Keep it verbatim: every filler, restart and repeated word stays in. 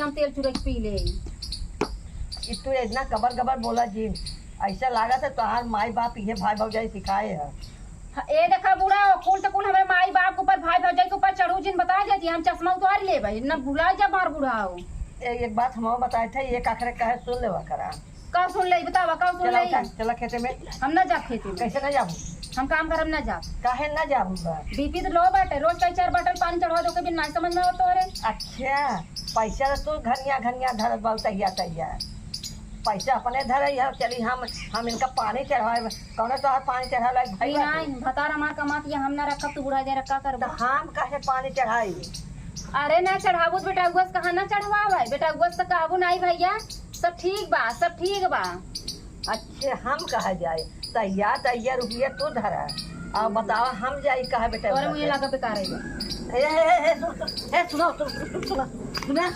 हम तेल चुरक पी ले। ई तू इतना गबर गबर बोला जिन, ऐसा लागत है तोहार माई बाप इहे भाई भौजाई सिखाए है। ह-, ए देखा बूढ़ा, कुल त कुल हमरे माई बाप के ऊपर, भाई भौजाई के ऊपर चढ़ू जिन, बता देती, हम चश्मा उतार लेबे, न भुला जा मार बूढ़ा हो। ए, एक बात हम बताए थे, एक आखिर कहे सुन लेवा करा। का सुन ले, बतावा, का सुन चला ले? उठा, चला खेते में। हम ना जाब खेते में। कैसे ना जाबू? हम काम करब ना जाब। काहे ना जाबू बा? बीपी तो लो बाटे, रोज कई चार बाटल पानी चढ़वा दो के बिन नाई समझ में आवत तोरे। अच्छा, पैसा तो तू घनिया घनिया धरत बाऊ तहिया तहिया। पैसा अपने धरे है, चली हम, हम इनका पानी चढ़ाए, कौनो तोहार पानी चढ़ाए लायक भाई ई बाटे? नाई, भतार हमार कमात या हम ना रखब, तू बूढ़ा दे रखा तो करबो। हम काहे पानी चढ़ाई? अरे ना चढ़ाबू तो बेटा उगस कहाँ ना चढ़वावे, बेटा उगस तो कहबू नाई भैया, सब ठीक बा, सब ठीक बा। अच्छे हम कहा जाए, तैयार तैयार रुपया तू धरा, अब बतावा हम जाई कहा बेटा तोरे उगस मुझे के? लगा बेकार है। ए, ए, ए, ए, सुन, सुन, ए, सुनो, सुन, सुन, सुन, सुन, सुना।